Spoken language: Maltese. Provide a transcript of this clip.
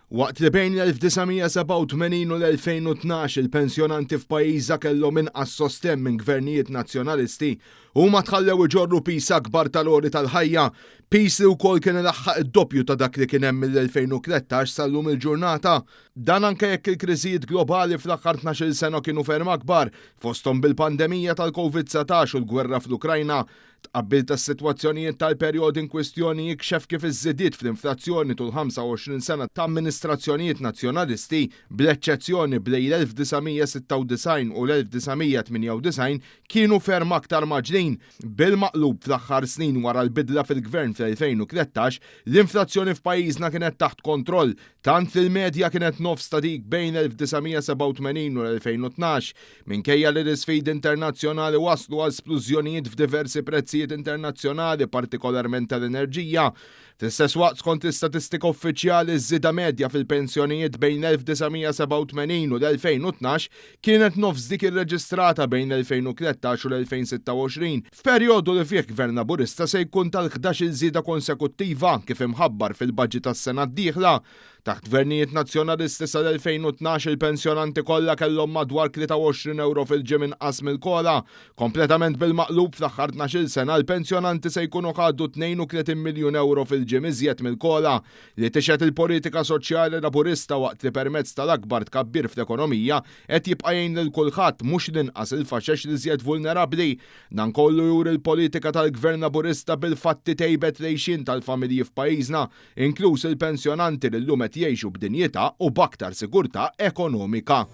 Waqt li bejn l-1987 u l-2012 il-pensjonanti f'pajjiżna kellhom inqas sostenn minn gvernijiet Nazzjonalisti, huma tħallew iġorru piż akbar tal-għoli tal-ħajja, piż li wkoll kien ilaħħaq id-doppju ta' dak li kien hemm mill-2013 sal-lum il-ġurnata. Dan anke jekk il-kriżijiet globali fl-aħħar 12-il sena kienu ferm akbar, fosthom bil-pandemija tal-Covid-19 u l-gwerra fl-Ukrajna. Tqabbil tas-sitwazzjonijiet tal-perjodi inkwistjoni jikxef kif iż-żidiet fl-inflazzjoni tul 25 sena ta' amministrazzjonijiet Nazzjonalisti, bl-eċċezzjoni bejn l-1996 u l-1998, kienu ferm aktar mgħaġġlin. Bil-maqlub, fl-aħħar snin wara l-bidla fil-Gvern fl-2013, l-inflazzjoni f'pajjiżna kienet taħt kontroll, tant li l-medja kienet nofs ta' dik bejn l-1987 u l-2012. Minkejja li l-isfidi internazzjonali wasslu għal splużjonijiet f'diversi prezzijiet internazzjonali, partikolarment tal-enerġija, fl-istess waqt skont l-istatistika uffiċjali ż-żieda medja fil-pensjonijiet bejn l-1987 u l-2012 kienet nofs dik irreġistrata bejn l-2013 u l-2026, f'perjodu li fih Gvern Laburista se jkun tal-ħdax-il żieda konsekuttiva kif imħabbar fil-baġit għas-sena d-dieħla. Taħt gvernijiet Nazzjonalisti sal-2012 il-pensjonanti kollha kellhom madwar 23 ewro fil-ġimgħa inqas mill-COLA. Kompletament bil-maqlub fl-aħħar 12-il sena l-pensjonanti se jkunu ħadu 32 miljun ewro fil-ġimgħa iżjed mill-COLA, li tixhed il-politika soċjali Laburista waqt li permezz tal-akbar tkabbir fl-ekonomija qed jibqa' jgħin lil kulħadd mhux l-inqas il-faxex l-iżjed vulnerabbli. Dan kollu juri l-politika tal-Gvern Laburista bil-fatti tejbet l-għixien tal-familji f'pajjiżna inkluż il-pensjonanti li llum qed jgħixu b'dinjità u b'aktar sigurtà ekonomika.